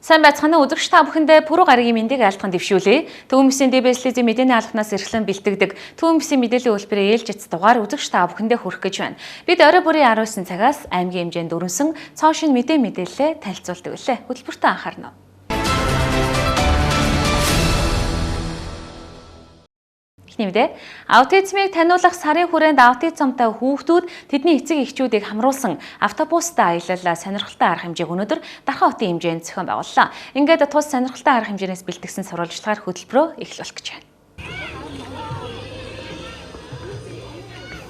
Сайн байцгаана уу, үзэгч та бүхэндээ Пүрэв гарагийн мэндийг айлтган дэвшүүлье. Төвөн DBS телевизийн мэдээний албанаас эрхлэн бэлтгэдэг Төвөн бүсийн мэдээллийн хөтөлбөрийн ээлжит дугаар үзэгч та бүхэндээ хүрэх гэж байна. Бид орой бүрийн 19 цагаас аймгийн хэмжээнд өрнөсөн цоо шинэ мэдээлэлээ танилцуулдаг үлээ. Хөтөлбөртөө анхаарна. Эхний мэдээ. Аутизмыг таниулах сарын хүрээнд аутизмтай хүүхдүүд тэдний эцэг эхчүүдийг хамруулсан автобустай аялал сонирхолтой арга хэмжээг өнөөдөр Дархан хотын хэмжээнд зохион байгууллаа. Ингээд тус сонирхолтой арга хэмжээнээс бэлтгэсэн сурвалжлагаар хөтөлбөрөө эхлүүлэх гэж байна.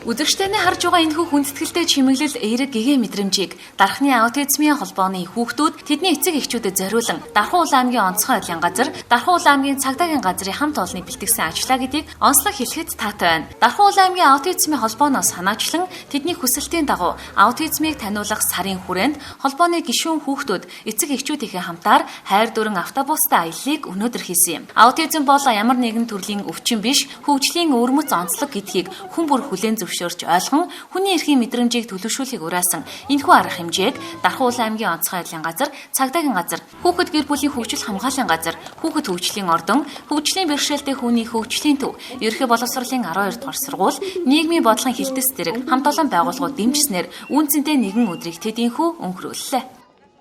Үзэгчдээ харж байгаа энэхүү хүндэтгэлтэй чимэглэл эерэг гэгээ мэдрэмжийг Дархны аутизмын холбооны хүүхдүүд тэдний эцэг эхчүүдэд зориулан Дархан Улаан аймгийн онцгой байдлын газар, Дархан Улаан аймгийн цагдаагийн газрын хамт олонны бэлтгэсэн ажлаа гэдгийг онцлог хэлэхэд таатай байна. Дархан Улаан аймгийн аутизмын холбооноос санаачлан тэдний хүсэлтийн дагуу аутизмыг таниулах сарын хүрээнд холбооны гишүүн хүүхдүүд эцэг эхчүүдийнхээ хамтаар хайр дүүрэн автобустай аяллыг өнөөдөр хийсэн юм. Аутизм бол ямар нэгэн төрлийн өвчин биш, хөгжлийн өвөрмөц онцлог гэдгийг хүн бүр хүлээн зөвшөөрч ойлгон хүний эрхийн мэдрэмжийг төлөвшүүлэхийг уриалсан энэхүү арга хэмжээг Дархан Улаан аймгийн онцгой байдлын газар, цагдаагийн газар, хүүхэд гэр бүлийн хөгжил хамгааллын газар, хүүхэд хөгжлийн ордон, хөгжлийн бэрхшээлтэй хүний хөгжлийн төв, ерөнхий боловсролын 12 дугаар сургууль, нийгмийн бодлогын хилтэс зэрэг хамт олон байгууллагууд дэмжснээр үнцэнтэй нэгэн өдрийг тэд энхүү өнгөрүүллээ.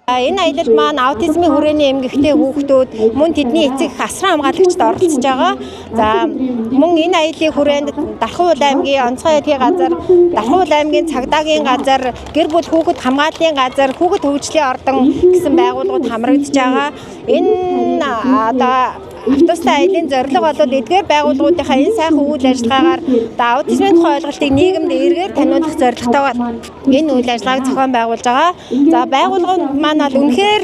Энэ аялал маань аутизмын хүрээний эмгэгтэй хүүхдүүд мөн тэдний эцэг эх асран хамгаалагчид оролцож байгаа. За мөн энэ аяллаа хүрээнд Дархан Улаан аймгийн онцгой байдлын газар, Дархан Улаан аймгийн цагдаагийн газар, гэр бүл хүүхэд хамгааллын газар, хүүхэд хөгжлийн ордон гэсэн байгууллагууд хамрагдаж байгаа. Энэ одоо автобустай аяллаа зорилго бол эдгээр байгууллагуудынхаа энэ сайхан үйл ажиллагаагаар одоо аутизмын тухай ойлголтыг нийгэмд эргээр таниулах зорилготой бол энэ үйл ажиллагааг зохион байгуулж байгаа. За байгууллага маань бол үнэхээр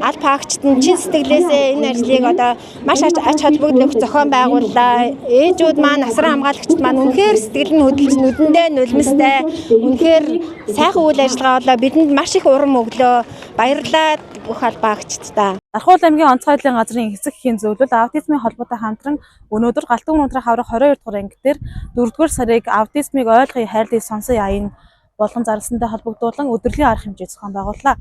аль паагчд нь чин сэтгэлээсээ энэ ажлыг одоо маш ач холбогдол өгч зохион байгууллаа. Ээжүүд маань, асран хамгаалагчид маань үнэхээр сэтгэл нь хөдөлж нүдэндээ нулимстай үнэхээр сайхан үйл ажиллагаа болоо бидэнд маш их урам өглөө. Баярлалаа бүх албаагчдаа. Дархан Улаан аймгийн онцгой байдлын газрын эцэг эхийн зөвлөл аутизмын холбоотой хамтран өнөөдөр Галт түүмэн унтрах аврах 22 дугаар анги дээр 4-р сарыг аутизмыг ойлгоё, хайрлая, сонсоё аян болгон зарласантай холбогдуулан өдрлийн арга хэмжээ зохион байгууллаа.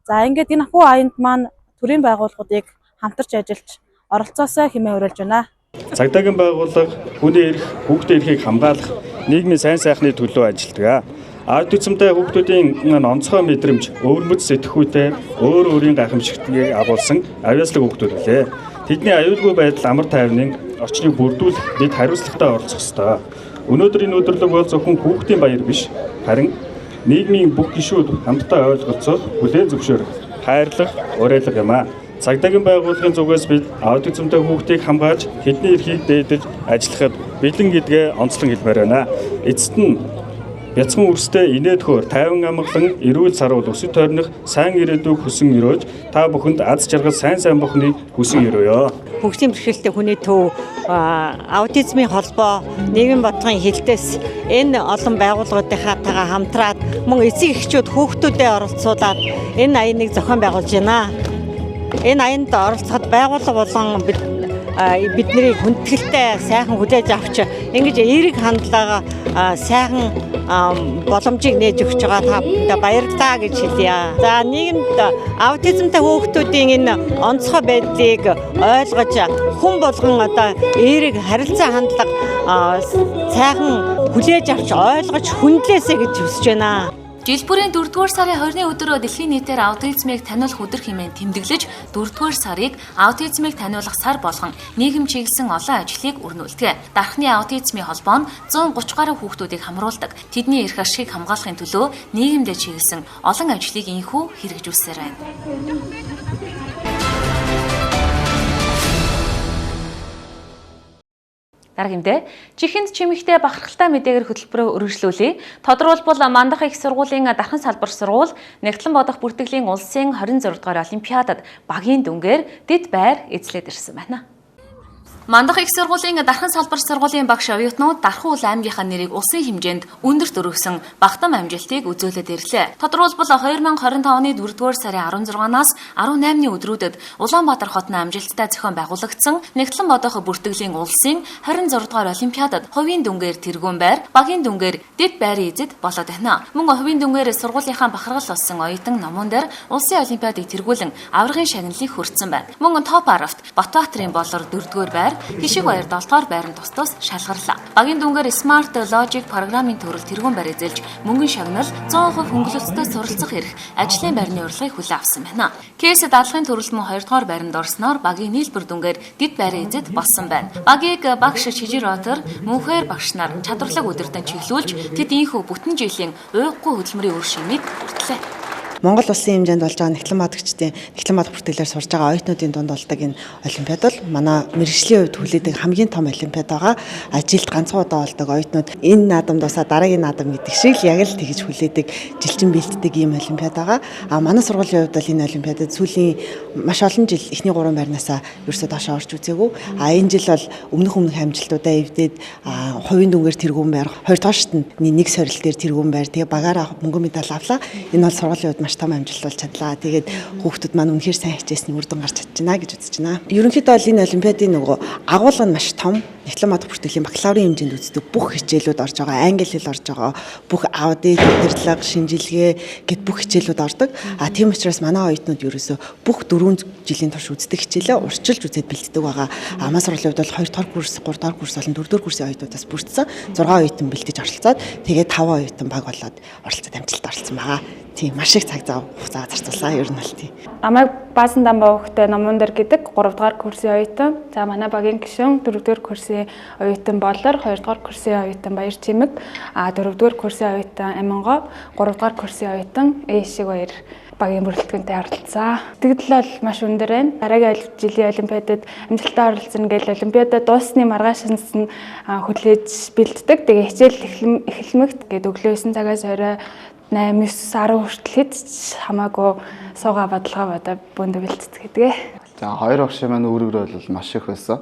За ингээд энэ хүү аянд маань төрийн байгууллагуудыг хамтарч ажиллаж оролцоосой хэмээн уриалж байна. Цагдаагийн байгууллага хүний эрх, хүүхдийн эрхийг хамгаалах, нийгмийн сайн сайхны төлөө ажилладаг. Аутизмтай хүүхдүүдийн онцгой мэдрэмж, өвөрмөц сэтгхүүтэй өөр өөрийн гайхамшигтгийг агуулсан авьяаслаг хүүхдүүд билээ. Тэдний аюулгүй байдал амар тайвнын орчныг бүрдүүлэх бид хариуцлагатай оролцох ёстой. Өнөөдрийн өдөрлөг бол зөвхөн хүүхдийн баяр биш, харин нийгмийн бүх гишүүд хамтдаа ойлголцох, хүлээн зөвшөөрөх, хайрлах, уриалга юм аа. Цагдаагийн байгууллагын зүгээс бид аутизмтай хүүхдийг хамгаалж, тэдний эрхийг дээдэлж ажиллахад бэлэн гэдгээ онцлон хэлмээр байна. Эцэст нь бяцхан үрстэй инээдхөөр тайван амгалан эрүүл саруул өсөж тойрнох сайн ирээдүйг хүсэн өрөөж та бүхэнд аз жаргал сайн сайн бүхнийг хүсэн өрөөё. Хөгжлийн бэрхшээлтэй хүний төв, аутизмын холбоо, нийгмийн бодлогын хилтэс энэ олон байгууллагуудынхаатайгаа хамтраад мөн эцэг эхчүүд хүүхдүүдэд оролцуулаад энэ аяныг зохион байгуулж байна. Энэ аянд оролцоход байгууллага болон бидний хүндэтгэлтэй сайхан хүлээж авч ингэж эерэг хандлага сайхан боломжийг нээж өгч байгаа та бүхэндээ баярлалаа гэж хэлье. За нийгэмд аутизмтай хүүхдүүдийн энэ онцгой байдлыг ойлгож хүн болгон одоо эерэг харилцаа хандлага сайхан хүлээж авч ойлгож хүндлээсэй гэж хүсэж байна. Жил бүрийн 4-р сарын 20-ны өдрөө дэлхийн нийтээр аутизмыг таниулах өдөр хэмээн тэмдэглэж 4-р сарыг аутизмыг таниулах сар болгон нийгэм чиглэсэн олон ажлыг өрнүүлдэг. Дархны аутизмын холбоо нь 130 гаруй хүүхдүүдийг хамруулдаг. Тэдний эрх ашигыг хамгаалахын төлөө нийгэмдээ чиглэсэн олон ажлыг энхүү хэрэгжүүлсээр байна. Дараагийн мэдээ. Чихэнд чимэгтэй бахархалтай мэдээгээр хөтөлбөрөө өргөжлүүлье. Тодорхойлбол Мандах их сургуулийн Дархан салбар сургууль Нэгтлэн бодох бүртгэлийн улсын 26 дугаар олимпиадад багийн дүнгээр дэд байр эзлээд ирсэн байна. Мандах их сургуулийн Дархан салбар сургуулийн багш оюутнууд Дархан уул аймгийнхаа нэрийг улсын хэмжээнд өндөрт өргөсөн багтам амжилтыг үзүүлээд ирлээ. Тодорхойлбол 2025 оны 4-р сарын 16-наас 18-ны өдрүүдэд Улаанбаатар хотын амжилттай зохион байгуулагдсан Нэгтлэн бодох бүртгэлийн улсын 26 дугаар олимпиадад хувийн дүнгээр тэргүүн байр, багийн дүнгээр дэд байрын эзэд болоод байна. Мөн хувийн дүнгээр сургуулийнхаа бахархал болсон оюутан номон дээр улсын олимпиадыг тэргүүлэн аваргын шагналыг хүртсэн байна. Мөн топ 10-т Батбаатарын болор 4-р байр, Хишиг баяр 7 дугаар байранд тус тус шалгарлаа. Багийн дүнгээр Smart Logic програмын төрөл тэргүүн байр эзэлж мөнгөн шагнал 100% хөнгөлөлттэй суралцах эрх ажлын байрны урилгыг хүлээн авсан байна. Кейс дадлахын төрөлд мөн 2 дугаар байранд орсноор багийн нийлбэр дүнгээр дэд байрын эзэд болсон байна. Багийг багш Чижир Отор, Мөнхээр багш нар чадварлаг удирдан чиглүүлж тэд ийнхүү бүтэн жилийн уйггүй хөдөлмөрийн үр шимийг хүртлээ. Монгол улсын хэмжээнд болж байгаа Нэгтлэн бадагчдын Нэгтлэн бадах бүртгэлээр сурж байгаа оюутнуудын дунд болдог энэ олимпиад бол манай мэргэжлийн хувьд хүлээдэг хамгийн том олимпиад байгаа. А жилд ганцхан удаа болдог оюутнууд энэ наадам дуусаа дараагийн наадам гэдэг шиг л яг л тэгж хүлээдэг, жилчин бэлддэг ийм олимпиад байгаа. А манай сургуулийн хувьд бол энэ олимпиадад сүүлийн маш олон жил эхний 3 байрнаасаа ерөөсөө доошоо орж үзээгүй. А энэ жил бол өмнөх амжилтуудаа эвдээд хувийн дүнгээр тэргүүн байр, 2 дугаар шатны нэг сорилт дээр тэргүүн байр, тэгээ багаараа мөнгөн медаль авлаа. Энэ бол сургуулийн хувьд маш том амжилт болж чадлаа. Тэгээд хүүхдүүд маань үнэхээр сайн хичээсний үр дүн гарч чадчихна гэж үзэж байна. Ерөнхийдөө бол энэ олимпиадын нөгөө агуулга нь маш том. Нэгтлэн бадах бүртгэлийн бакалаврын хэмжээнд үздэг бүх хичээлүүд орж байгаа, англи хэл орж байгаа, бүх аудит, удирдлага, шинжилгээ гэд бүх хичээлүүд ордог. А тийм учраас манай оюутнууд ерөөсөө бүх 4 жилийн турш үздэг хичээлээ урьдчилж үзээд бэлддэг байгаа. Манай сургуулийн хувьд бол 2 дугаар курс, 3 дугаар курс болон 4 дугаар курсын оюутнуудаас бүрдсэн 6 оюутан бэлдэж оролцоод тэгээд 5 оюутан баг болоод оролцоод амжилттай оролцсон байгаа. Тийм маш их цаг зав хугацаа зарцуулсан ер нь бол тийм. Намайг Баасан Дамбаа хөхтэй номон дээр гэдэг 3 дугаар курсын оюутан. За манай багийн гишүүн 4 дугаар курсын оюутан Болор, 2 дугаар курсын оюутан Баяр Чимэг, 4 дугаар курсын оюутан Аминго, 3 дугаар курсын оюутан Эшиг баяр багийн бүрэлдэхүүнтэй оролцсон. Сэтгэл бол маш өндөр байна. Дараагийн жилийн олимпиадад амжилттай оролцсон гэж олимпиада дууссаны маргааш нь хүлээж бэлддэг. Тэгээ хичээл эхлэмэгт гээд өглөө 9 цагаас орой 8, 9, 10 хүртэл хэд ч хамаагүй суугаа бадалгаа бодоо бөөндө бэлтдэг гэдгээ. За хоёр багш маань үүрэгрээ бол маш их байсан.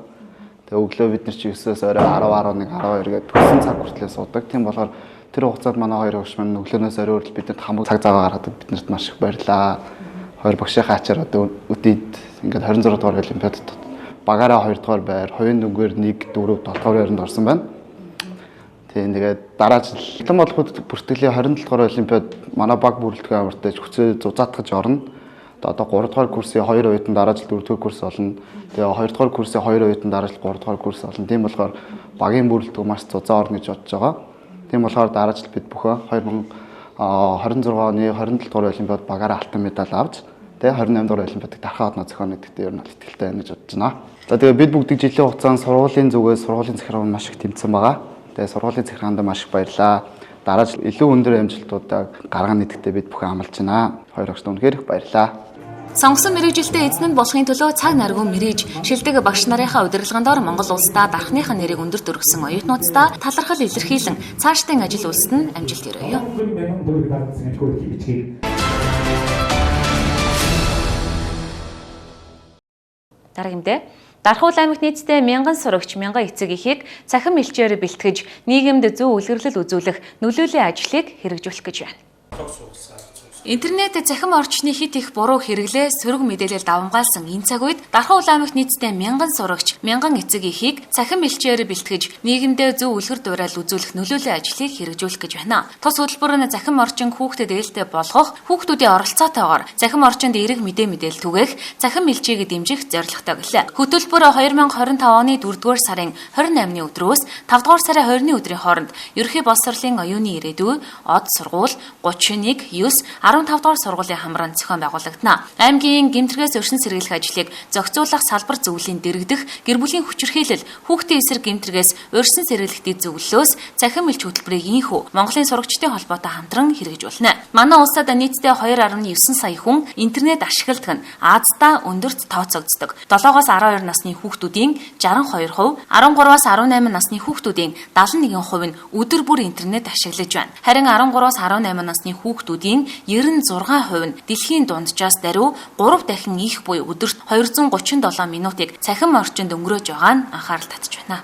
Тэгээ өглөө бид нар чи 9-өөс орой 10, 11, 12 гээд төссөн цаг хүртлээ суудаг. Тийм болохоор тэр хугацаанд манай хоёр багш маань өглөөнөөс орой хүртэл бидэнд хамаг цаг зав гаргадаг. Биднэрт маш их баярлаа. Хоёр багшийнхаа ачаар одоо өдөрт ингээд 26 дугаар олимпиадад багаараа 2 дугаар байр, хувийн дүнгээр 1, 4, 7 дугаар байранд орсон байна. Тийм тэгээд дараа жил Нэгтлэн бодох бүртгэлийн 27 дугаар олимпиад манай баг бүрэлдэхүүн амартай хүчээ зузаатгаж орно. Одоо 3 дугаар курсын 2 оюутан дараа жил 4 дугаар курс болно. Тэгээ 2 дугаар курсын 2 оюутан дараа жил 3 дугаар курс болно. Тийм болохоор багийн бүрэлдэхүүн маш зузаан орно гэж бодож байгаа. Тийм болохоор дараа жил бид бүхэн 2026 оны 27 дугаар олимпиад багаараа алтан медаль авч тэгээ 28 дугаар олимпиадыг дархаа одно зохионо гэдэгт ер нь бол итгэлтэй байна гэж бодож байна. За тэгээ бид бүгдийг жилийн хугацаанд сургуулийн зүгээс сургуулийн захиргаанд маш их тэмцсэн байгаа. Тэгээ сургуулийн захиргаанд маш их баярлалаа. Дараа жил илүү өндөр амжилтуудаа гаргана гэдэгтээ бид бүхэн амлаж байна. Хоёр багшд үнэхээр их баярлалаа. Сонгосон мэргэжилтэд эзэн нь болохын төлөө цаг наргүй мэрэж, шилдэг багш нарынхаа удирдлагын дор Монгол улсдаа дархныхаа нэрийг өндөрт өргөсөн оюутнууддаа талархал илэрхийлэн цаашдын ажил үйлсэд нь амжилт өрөөе. Дараагийн мэдээ. Дархуул аймагт нийтдээ 1000 сурагч, 1000 эцэг эхийг цахим элчээр бэлтгэж, нийгэмд зөв үлгэрлэл үзүүлэх нөлөөлийн ажлыг хэрэгжүүлэх гэж байна. Интернет цахим орчны хит их буруу хэрэглээ сөрөг мэдээлэл давамгайлсан энэ цаг үед Дархан Улаан аймагт нийтдээ 1000 сурагч, 1000 эцэг эхийг цахим элчээр бэлтгэж, нийгэмдээ зөв үлгэр дуурайл үзүүлэх нөлөөлийн ажлыг хэрэгжүүлэх гэж байна. Тус хөтөлбөр нь цахим орчин хүүхдэд ээлтэй болгох, хүүхдүүдийн оролцоотойгоор цахим орчинд эерэг мэдээлэл түгээх, цахим элчийг дэмжих зорилготой гэлээ. Хөтөлбөр 2025 оны 4-р сарын 28-ны өдрөөс 5-р сарын 20-ны өдрийн хооронд Ерөнхий боловсролын оюуны ирээдүй, од сургууль 31, 9, 15 дугаар сургуулийн хамраанд зохион байгуулагдана. Аймгийн гэмтрэгээс өрсөн сэргийлэх ажлыг зохицуулах салбар зөвлөлийн дэрэгдэх гэр бүлийн хүчирхийлэл, хүүхдийн эсрэг гэмтрэгээс урьдчилан сэргийлэх дэд зөвлөлөөс цахим элч хөтөлбөрийг ийнхүү Монголын сурагчдын холбоотой хамтран хэрэгжүүлнэ. Манай улсад нийтдээ 2.9 сая хүн интернет ашигладаг нь Азда өндөрт тооцогддог. 7-оос 12 насны хүүхдүүдийн 62%, 13-аас 18 насны хүүхдүүдийн 71% нь өдөр бүр интернет ашиглаж байна. Харин 13-аас 18 насны хүүхдүүдийн 96% нь дэлхийн дунджаас даруй 3 дахин их буюу өдөрт 237 минутыг цахим орчинд өнгөрөөж байгаа нь анхаарал татж байна.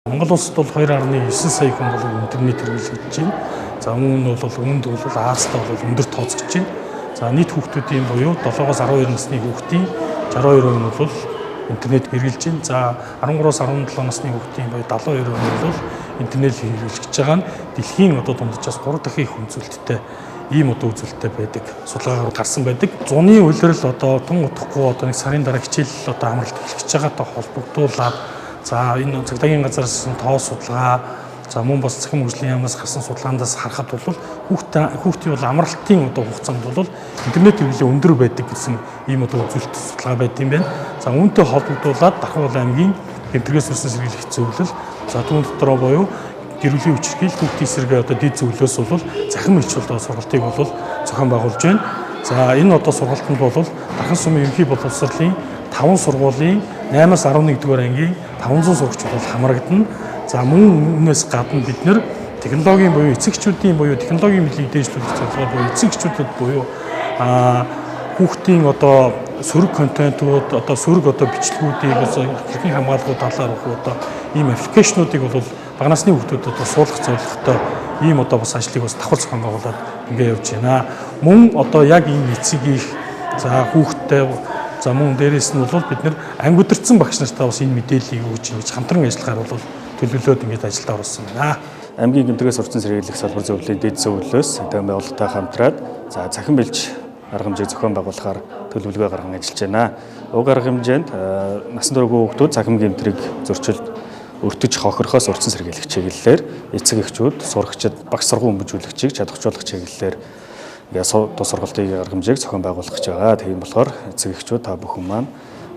Монгол улсад бол 2.9 сая хүн бол интернет хэрэглэж байна. За мөн нь бол өмнөд бол Азид бол өндөр тооцогдож байна. За нийт хүүхдүүдийн буюу 7-оос 12 насны хүүхдийн 62% нь бол интернет хэрэглэж байна. За 13-аас 17 насны хүүхдийн буюу 72% нь бол интернет хэрэглэж байгаа нь дэлхийн одоо дунджаас 3 дахин их үзүүлэлттэй ийм одоо үзүүлэлттэй байдаг. Судалгаагаар гарсан байдаг. Зуны улирал одоо тун удахгүй одоо нэг сарын дараа хичээл одоо амралт эхлэх гэж байгаатай холбогдуулаад за энэ цагдаагийн газараас тоо судалгаа, за мөн бас цахим хөгжлийн яамнаас гарсан судалгаандаас харахад бол хүүхдийн бол амралтын одоо хугацаанд бол интернет хэрэглээ өндөр байдаг гэсэн ийм одоо үзүүлэлт судалгаа байд юм байна. За үүнтэй холбогдуулаад Дархан аймгийн гэмтрэгээс өрсөн сэргийлэх зөвлөл, за түүн дотроо буюу гэр бүлийн хүчирхийлэл хүүхдийн эсрэг одоо дэд зөвлөөс бол цахим элч одоо сургалтыг бол зохион байгуулж байна. За энэ одоо сургалтанд бол Дархан сумын ерөнхий боловсролын 5 сургуулийн 8-аас 11 дугаар ангийн 500 сурагч бол хамрагдана. За мөн үүнээс гадна бид нэр технологийн буюу эцэгчүүдийн буюу технологийн мэдлэгийг дээшлүүлэх зорилгоор буюу эцэгчүүдэд буюу хүүхдийн одоо сөрөг контентууд, одоо сөрөг одоо бичлэгүүдийг хэрхэн хамгаалах талаар одоо ийм аппликейшнуудыг бол бага насны хүүхдүүд одоо суулгах зорилготой ийм одоо бас ажлыг бас давхар зохион байгуулад ингээ явж байна. Мөн одоо яг энэ эцэг их за хүүхдтэй, за мөн дээрээс нь бол бид нэр анги удирдсан багш нартаа бас энэ мэдээллийг өгч ингэж хамтран ажиллахаар бол төлөвлөөд ингэж ажилдаа оруулсан байна. Аймгийн гэмтрэгээс урьдчилан сэргийлэх салбар зөвлөлийн дэд зөвлөлөөс цагдаагийн байгууллагатай хамтраад за цахим бэлж арга хэмжээ зохион байгуулахаар төлөвлөгөө гарган ажиллаж байна. Уг арга хэмжээнд насан туршгүй хүүхдүүд цахим гэмтрийг зөрчилд өртөж хохирохоос урьдчилан сэргийлэх чиглэлээр эцэг эхчүүд, сурагчид, багш сургууль хүмүүжүүлэгчийг чадахжуулах чиглэлээр тус сургалтын арга хэмжээг зохион байгуулах гэж байгаа. Тийм болохоор эцэг эхчүүд та бүхэн маань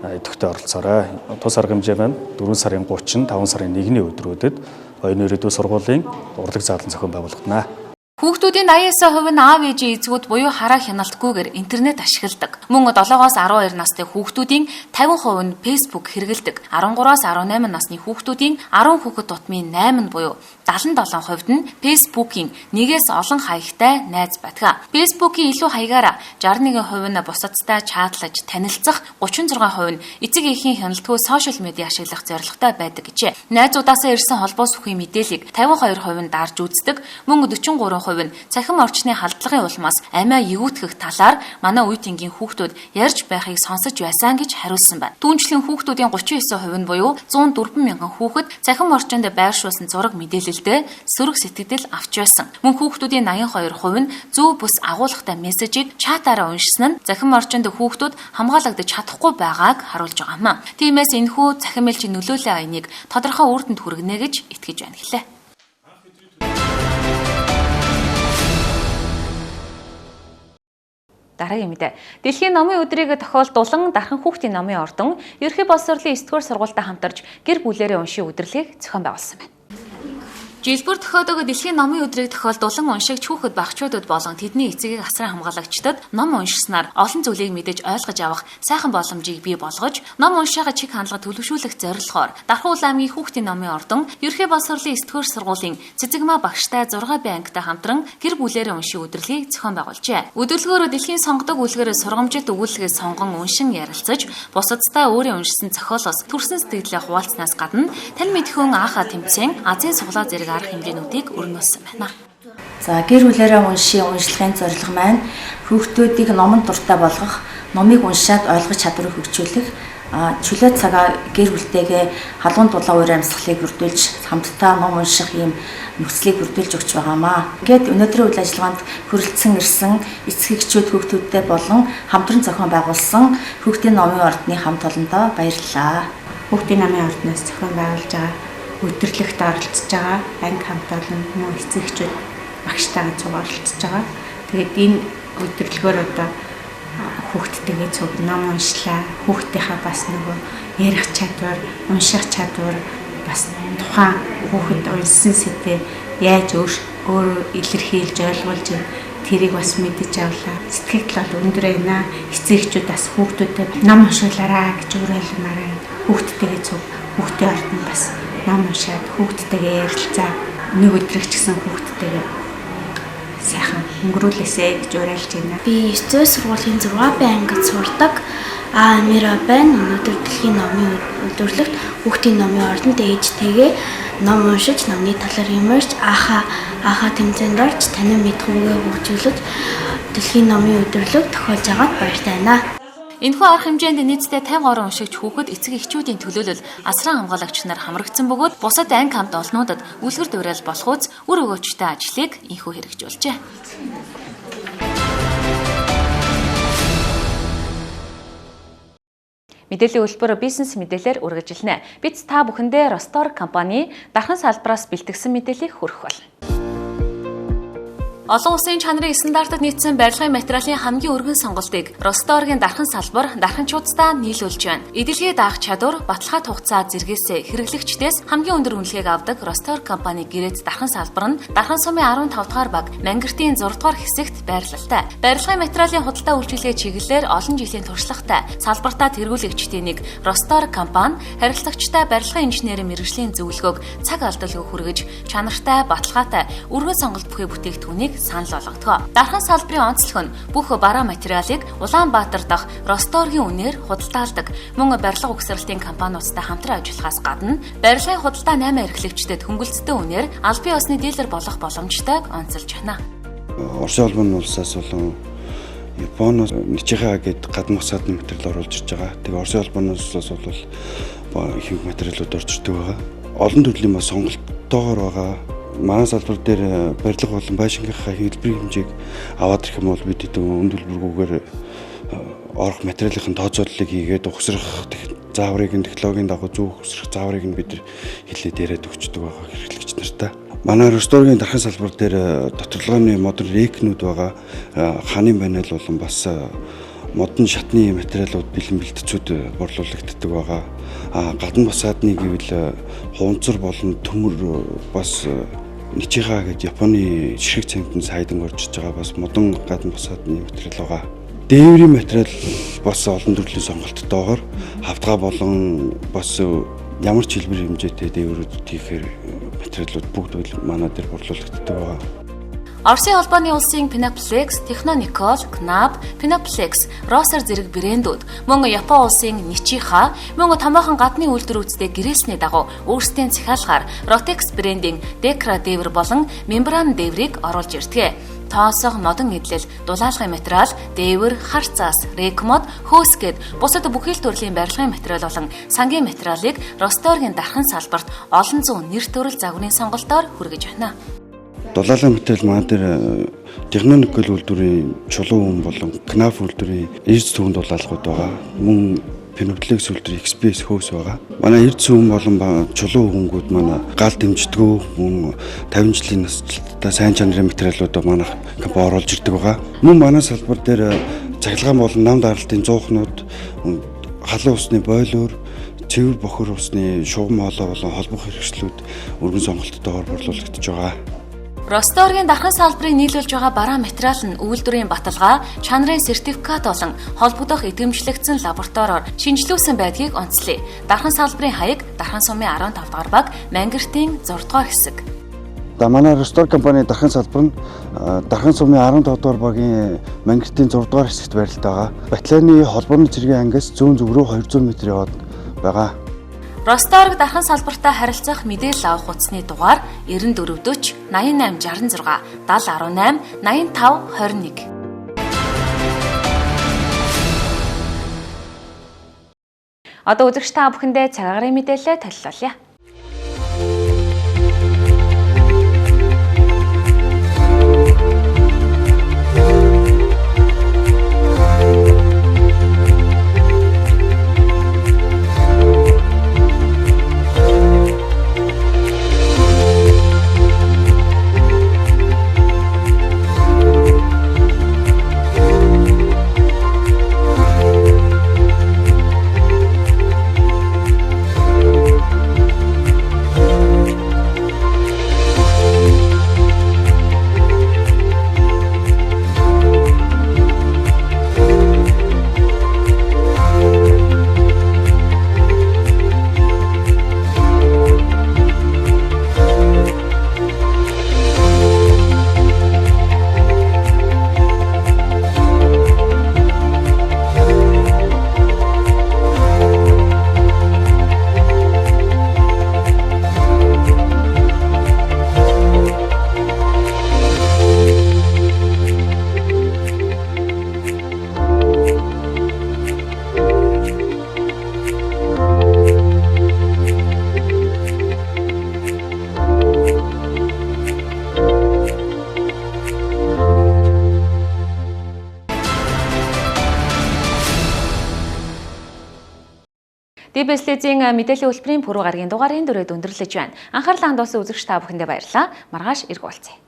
идэвхтэй оролцоорой. Тус арга хэмжээ маань 4 сарын 30, 5 сарын 1-ний өдрүүдэд Оюун ирээдүйн сургуулийн урлаг заалан зохион байгуулагдана. Хүүхдүүдийн 89% нь аав ээжийн эцгүүд буюу хараа хяналтгүйгээр интернет ашигладаг. Мөн 7-оос 12 настай хүүхдүүдийн 50% нь Facebook хэрэглэдэг. 13-аас 18 насны хүүхдүүдийн 10 хүүхэд тутмын 8 нь буюу 77% нь Facebook-ийн нэгээс олон хаягтай найз байдаг. Facebook-ийн илүү хаягаараа 61% нь бусадтай чатлаж танилцах, 36% нь эцэг эхийн хяналтгүй сошиал медиа ашиглах зорилготой байдаг гэжээ. Найзуудаасаа ирсэн холбоос үхийн мэдээллийг 52% нь дарж үздэг, мөн 43% нь цахим орчны халдлагын улмаас амиа эгүүтгэх талаар манай үе тэнгийн хүүхдүүд ярьж байхыг сонсож байсан гэж хариулсан байна. Түүнчлэн хүүхдүүдийн 39% нь буюу 104 мянган хүүхэд цахим орчинд байршуулсан зураг мэдээлэлдээ сөрөг сэтгэгдэл авч байсан. Мөн хүүхдүүдийн 82% нь зөв бүс агуулгатай мессежийг чатаараа уншсан нь цахим орчинд хүүхдүүд хамгаалагдаж чадахгүй байгааг харуулж байгаа юм. Тиймээс энэхүү цахим элчийн нөлөөллийн аяныг тодорхой үр дүнд хүргэнэ гэж итгэж байна гэлээ. Дараагийн мэдээ. Дэлхийн номын өдрийг тохиолдуулан Дархан хүүхдийн номын ордон Ерөнхий боловсролын 9-р сургуультай хамтарч гэр бүлээрээ уншийн өдөрлөгийг зохион байгуулсан байна. Жилбэр тохиодог дэлхийн номын өдрийг тохиолдуулан уншигч хүүхэд багчуудад болон тэдний эцэгийг асран хамгаалагчдад ном уншсанаар олон зүйлийг мэдэж ойлгож авах сайхан боломжийг бий болгож ном уншаага чиг хандлага төлөвшүүлэх зорилгоор Дархан Уул аймгийн хүүхдийн номын ордон Ерөнхий боловсролын 9-р сургуулийн Цэцэгмаа багштай 6 би ангитай хамтран гэр бүлээрээ уншийн өдөрлөгийг зохион байгуулжээ. Өдөрлөгөөрөө дэлхийн сонгодог үлгэрээ сургамжит өгүүлэлгээ сонгон уншин ярилцаж бусадтай өөрийн уншсан зохиолоос төрсэн сэтгэлээ хуваалцсанаас гадна тань мэдхүйн ааха тэмцээн азийн суглаа зэрэг арга хэмжээнүүдийг өрнүүлсэн байна. За гэр бүлээрээ уншийн уншлагын зорилго маань хүүхдүүдийг номонд дуртай болгох, номыг уншаад ойлгох чадварыг хөгжүүлэх, чөлөө цагаа гэр бүлтэйгээ халуун дулаан уур амьсгалыг бүрдүүлж хамтдаа ном унших ийм нөхцөлийг бүрдүүлж өгч байгаамаа. Ингээд өнөөдрийн үйл ажиллагаанд хүрэлцэн ирсэн эцэг эхчүүд хүүхдүүдтэй болон хамтран зохион байгуулсан хүүхдийн номын ордны хамт олондоо баярлалаа. Хүүхдийн номын ордноос зохион байгуулж байгаа өдөрлөгт оролцож байгаа анги хамт олон мөн эцэг эхчүүд багштайгаа цуг оролцож байгаа. Тэгээд энэ өдөрлөгөөр одоо хүүхдтэйгээ цуг ном уншлаа. Хүүхдийнхаа бас нөгөө ярих чадвар, унших чадвар бас тухайн хүүхэд уншсан сэдвээ яаж өөрөө илэрхийлж ойлгуулж тэрийг бас мэдэж авлаа. Сэтгэл бол өндөр байна. Эцэг эхчүүд бас хүүхдүүдэд ном уншуулаарай гэж уриалмаар байна. Хүүхдтэйгээ цуг хүүхдийн ордон бас ном уншаад хүүхдтэйгээ ярилцаа. Нэг өдрийг ч гэсэн хүүхдтэйгээ сайхан өнгөрүүлээсэй гэж уриалж байна. Би 9 дугаар сургуулийн 6 Б ангид сурдаг. Амира байна. Өнөөдөр дэлхийн номын үйлдвэрлэгт хүүхдийн номын ордонд ээжтэйгээ ном уншиж, номны талаар юмарч, ааха тэмцээнд орж, танин мэдхүйгээ хөгжүүлж дэлхийн номын өдөрлөг тохиолж байгаад баяртай байна. Энэхүү арга хэмжээнд нийтдээ 50 гаруй уншигч хүүхэд эцэг эхчүүдийн төлөөлөл асран хамгаалагч нар хамрагдсан бөгөөд бусад анги хамт олнуудад үлгэр дуурайл болох үз үр өгөөжтэй ажлыг энэхүү хэрэгжүүлжээ. Мэдээллийн хөтөлбөр бизнес мэдээлэлээр үргэлжилнэ. Бид та бүхэндээ Ростор компани дархан салбараас бэлтгэсэн мэдээллийг хүргэх болно. Олон улсын чанарын стандартад нийцсэн барилгын материалын хамгийн өргөн сонголтыг Росторгийн дархан салбар дарханчууддаа нийлүүлж байна. Эдэлгээ даах чадвар, баталгаа хугацаа зэргээс хэрэглэгчдээс хамгийн өндөр үнэлгээг авдаг Ростор компани гэрээт дархан салбар нь Дархан сумын 15 дугаар баг Мангартын 6 дугаар хэсэгт байрлалтай. Барилгын материалын худалдаа үйлчилгээ чиглэлээр олон жилийн туршлагатай салбартаа тэргүүлэгчдийн нэг Ростор компани харилцагчтай барилгын инженерийн мэргэжлийн зөвлөгөөг цаг алдалгүй хүргэж, чанартай, баталгаатай өргөн сонголт бүхий бүтээгдэхүүнийг санал болгодог. Дархан салбарын онцлог нь бүх бараа материалыг Улаанбаатар дахь Росторгийн үнээр худалдаалдаг. Мөн барилга угсралтын компаниудтай хамтран ажиллахаас гадна барилгын худалдаа 8 эрхлэгчдэд хөнгөлөлттэй үнээр албан ёсны дилер болох боломжтойг онцолж байна. Оросын холбооны улсаас болон Японоос Ничиха гээд гадна усаадны материал оруулж ирж байгаа. Тэгээ Оросын холбооны улсаас бол ихэнх материалууд орж ирдэг байгаа. Олон төрлийн бас сонголттойгоор байгаа. Манай салбар дээр барилга болон байшингийнхаа хэлбэрийн хэмжээг аваад ирэх юм бол бид хэдэн үн төлбөргүйгээр орох материалын тооцооллыг хийгээд угсрах зааврыг нь технологийн дагуу зөв угсрах зааврыг нь бид хэлээд яриад өгчдөг байгаа хэрэглэгч нартай. Манай Росторгийн дархан салбар дээр тодорлогооны модон рекнүүд байгаа. Ханын панел болон бас модон шатны материалууд бэлэн бэлтцүүд борлуулагддаг байгаа. Гадна басаадны гэвэл хунцар болон төмөр бас Ничиха гэдэг Японы ширхэг цементэн сайдан орж иж байгаа бас модон гадна басаадны материал байгаа. Дээврийн материал бас олон төрлийн сонголттойгоор хавтгай болон бас ямар ч хэлбэр хэмжээтэй дээврүүд хийхээр материалууд бүгд манай дээр борлуулагддаг байгаа. Оросын холбооны улсын Pinaplex, Technonicol, Knab, Pinaplex, Roser зэрэг брэндүүд мөн Япон улсын Nichiha, мөн томоохон гадны үйлдвэрүүдтэй гэрээсний дагуу өөрсдийн захиалгаар Rotex брендийн Decra дээвэр болон мембран дээврийг оруулж ирдэг. Тоосго, модон эдлэл, дулаалгын материал, дээвэр, хар цаас, рекмод, хөөс гээд бусад бүхий л төрлийн барилгын материал болон сангийн материалыг Росторгийн дархан салбарт олон зуун нэр төрөл загварын сонголтоор хүргэж байна. Дулаалгын материал манай дээр Техноникол үйлдвэрийн чулуун хүн болон Кнаф үйлдвэрийн эрс түүн дулаалгууд байгаа. Мөн Пеноплекс үйлдвэрийн XPS хөөс байгаа. Манай эрс хүн болон чулуун хөнгүүд манай гал дэмждэггүй мөн 50 жилийн насжилттай сайн чанарын материалуудаа манай компани оруулж ирдэг байгаа. Мөн манай салбар дээр цахилгаан болон нам даралтын зуухнууд, халуун усны бойлоор, цэвэр бохор усны шугам хоолой болон холбох хэрэгслүүд өргөн сонголттойгоор борлуулагдаж байгаа. Росторгийн дархан салбарыг нийлүүлж байгаа бараа материал нь үйлдвэрийн баталгаа, чанарын сертификат болон холбогдох итгэмжлэгдсэн лабораториор шинжилүүлсэн байдгийг онцлоё. Дархан салбарын хаяг Дархан сумын 15 дугаар баг Мангартын 6 дугаар хэсэг. За манай Ростор компани дархан салбар нь Дархан сумын 15 дугаар багийн Мангартын 6 дугаар хэсэгт байралтай байгаа. Батлайны холбооны цэргийн ангиас зүүн зүг рүү 200 м яваад байгаа. Росторг дархан салбартаа харилцах мэдээлэл авах утасны дугаар 94 40 88 66 70 18 85 21. Одоо үзэгч та бүхэндээ цагаарын мэдээлэлээ төллүүлье. DBS телевизийн мэдээллийн хөтөлбөрийн пүрэв гарагийн дугаарын дөрөвд өндөрлөж байна. Анхаарлаа хандуулсан үзэгч та бүхэндээ баярлалаа. Маргааш ирэх уулзъя.